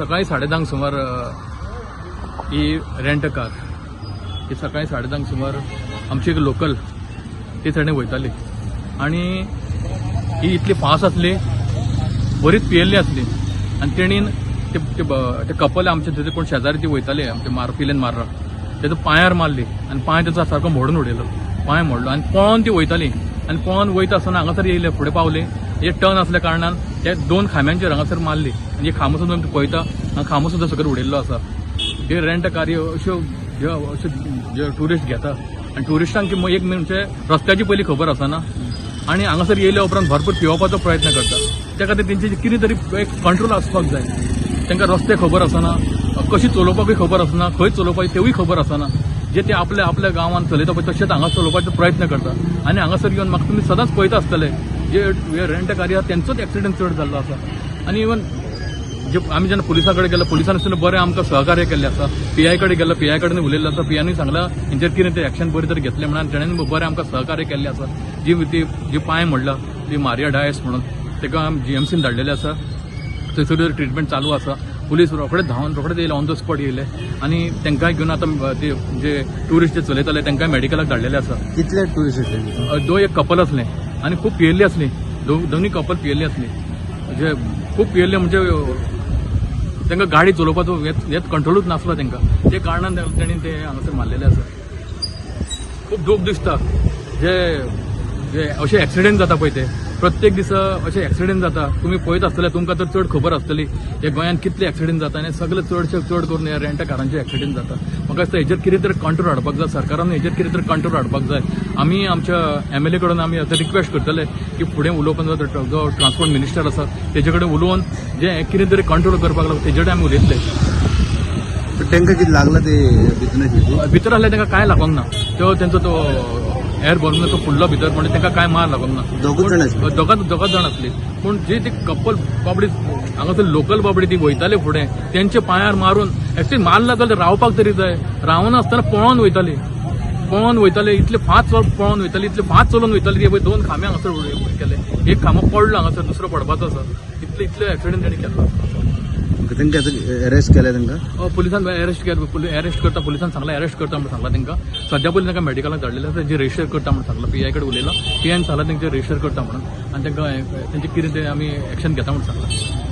सकाळी 10:30 सुमार ही rent car ही सकाळी 10:30 सुमार आमची एक लोकल ती सायडीन वयताली आनी ही इतली फास्ट आसली, बरीच पियेल्ली आसली आनी तेणीन ते ते ते कपल आमचे थंय कोण शेजारी ती वयताले आमचे मार पिलेन मार्रा तेजो पांयार मारली आनी पांय तेजो सारको मोडून उडयलो. पांय मोडलो आनी पळोन ती वयताली आनी पळोन वयता आसतना हांगासर येयले, फुडें पावले. हे टर्न आसल्या कारणान हे दोन खांब्यांचेर हांगासर मारली आनी हे खांबो सुद्दां आमी पळयता, हांगा खांबो सुद्दां सकयल उडयल्लो आसा. हे रेंट कारी अश्यो ह्यो अश्यो जे ट्युरिस्ट घेता आनी ट्युरिस्टांक एक म्हणजे रस्त्याची पयली खबर आसना आनी हांगासर येयल्या उपरांत भरपूर पिवपाचो प्रयत्न करता. त्या खातीर तेंची कितें तरी एक कंट्रोल आसपाक जाय. तांकां रस्ते खबर आसना, कशी चलोवपाकूय खबर आसना, खंय चलोवपाची तेवूय खबर आसना. जे ते आपल्या आपल्या गांवांत चलयता पळय तशेंच हांगा चलोवपाचो प्रयत्न करता आनी हांगासर येवन म्हाका तुमी सदांच पळयता आसतले, जे रेंट कारी आसा तेंचोच एक्सिडंट चड जाल्लो आसा. आनी इवन जे आमी जेन्ना पुलिसां कडेन गेले, पुलिसांनी सुद्दां बरें आमकां सहकार्य केल्लें आसा. पीआय कडेन गेलो, पीआय कडेन उलयल्लो आसा. पीआयनूय सांगलां हेंचेर कितें तें एक्शन बरें तरेन घेतलें म्हणून तेणेन बरें आमकां सहकार्य केल्लें आसा. जी ती जी पांय मोडला ती मारिया डायस म्हणून ताका आमी जीएमसीन धाडलेलें आसा. थंयसर ट्रिटमेंट चालू आसा. पुलीस रोखडे धांवन रोखडेच येयले, ऑन the spot येयले आनी तांकांय घेवन आतां ते जे ट्युरिस्ट जे चलयताले तांकांय मेडिकलाक धाडलेले आसा. कितले ट्युरिस्ट आसले? दो एक कपल असले आनी खूब पियेल्ली असली. दोनूय कपल पियेल्ली असली, म्हणजे खूब पियेल्ले, म्हणजे तांकां गाडी चलोवपाचो हेच कंट्रोलूच नासलो तांकां. ते कारणान तेणी ते हांगासर मारलेले आसा. खूब दूख दिसता जे जे अशे एक्सिडेंट जाता पळय, ते प्रत्येक दिसा अशे एक्सिडेंट जाता. तुमी पळयत आसतले, तुमकां तर चड खबर आसतली हे गोंयांत कितले एक्सिडेंट जाता आनी सगळे चडशे चड करून हे रेंट कारांचे एक्सिडेंट जाता. म्हाका दिसता हेजेर कितें तरी कंट्रोल हाडपाक जाय. सरकारान हेजेर कितें तरी कंट्रोल हाडपाक जाय. आमी आमच्या एमएलए कडेन आमी आतां रिक्वेस्ट करतले की फुडें उलोवपाक जो जो ट्रान्सपोर्ट मिनिस्टर आसा तेजे कडेन उलोवन जे कितें तरी कंट्रोल करपाक लागता तेजे कडेन आमी उलयतले. तांकां कितें लागला ते भितर आशिल्ले? भितर आसले तांकां कांय लागोंक ना. तो तेंचो तो एअर बॉल तो फुडलो भितर, म्हणजे तांकां कांय मार लागोंक ना. दोगूच जाण आसले? दोगांच जाण आसली, पूण जी ती कपल बाबडी हांगासर लोकल बाबडी ती वयताले फुडें, तेंच्या पांयार मारून एक्चुअली मारला जाल्यार रावपाक तरी जाय. रावनासतना पळोवन वयताली, पळोवन वयताले, इतले फास्ट पळोवन वयताली, इतले फास्ट चलोवन वयताली. ते पळय दोन खांबे हांगासर केले. एक खांबो पडलो हांगासर, दुसरो पडपाचो आसा. इतले इतले एक्सिडंट तेणी केल्लो. तांकां आतां अरेस्ट केल्या तांकां? पुलिसान अरेस्ट केले, अरेस्ट करता पुलिसान सांगला, अरेस्ट करता म्हणून सांगला तांकां. सध्या पयलीं तांकां मेडिकलाक धाडलेले आसा. तेंचे रजिस्टर करता म्हणून सांगला. पीआय कडेन उलयलो, पीआयन सांगला तेंचे रजिस्टर करता म्हणून आनी तांकां तेंचे कितें ते आमी एक्शन घेता म्हणून सांगला.